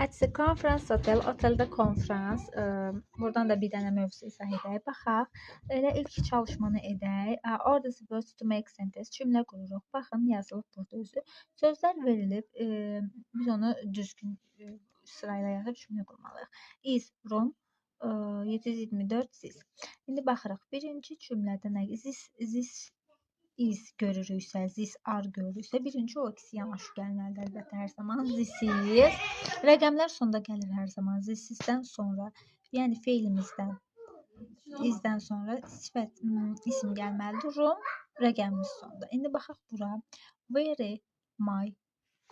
At the conference hotel, oteldə konfrans. Buradan da bir dənə mövzu izah edək. Baxaq. Elə ilk çalışmanı edək. Order the words to make sentence. Cümlə qururuq. Baxın, yazılıb burada özü. Sözlər verilib. Biz onu düzgün sırayla yazıb cümlə qurmalıyıq. Is room 724 this. İndi baxırıq. Birinci cümlədə nə? This is görürüksə, this are görürüksə, birinci o ikisi yanaşı gəlməlidir əlbəttə hər zaman. This is. Rəqəmlər sonda gəlir hər zaman. This is-dən sonra, yəni feilimizdən, is-dən sonra sifət, isim gəlməlidir. Room rəqəmimiz sonda. İndi baxaq bura. Very my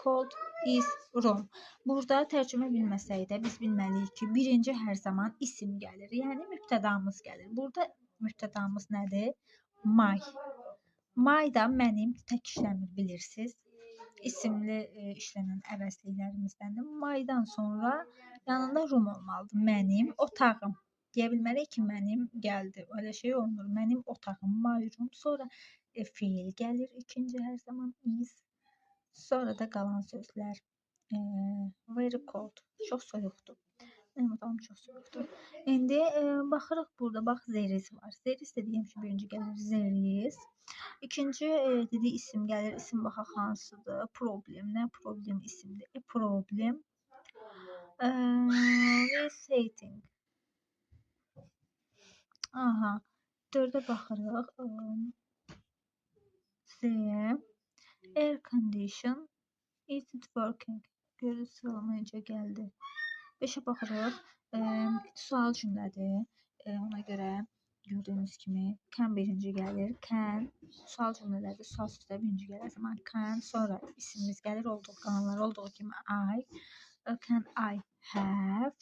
cold is room. Burada tərcümə bilməsək də biz bilməliyik ki, birinci hər zaman isim gəlir. Yəni mübtədamız gəlir. Burada mübtədamız nədir? My. My da mənim tək işləmir, bilirsiniz. İsimli işlənən əvəzliklərimizdəndir. My-dan sonra yanında room olmalıdır. Mənim otağım. Deyə bilmərik ki, mənim gəldi. Öyle şey olmur. Mənim otağım, my room. Sonra feil gəlir. İkinci hər zaman is. Sonra da qalan sözlər. Very cold. Çox soyuqdur. Mənim otağım çox soyuqdur. İndi baxırıq burada. Bax, there is var. There is dediyim ki, birinci gəlir there is. İkinci dediyi isim gəlir. İsim baxaq hansıdır? Problem. Nə problem isimdir? Problem. With heating. Aha. 4-ə baxırıq. The air condition isn't working. Görürüz, sıralama necə gəldi. 5-ə baxırıq. Sual cümlədir. Ona görə gördüyünüz kimi can birinci gəlir. Can sual cümlələrdə sual sözləri birinci gəlir. Hər zaman can, sonra isimimiz gəlir. Olduğu qalanlar olduğu kimi I. Can I have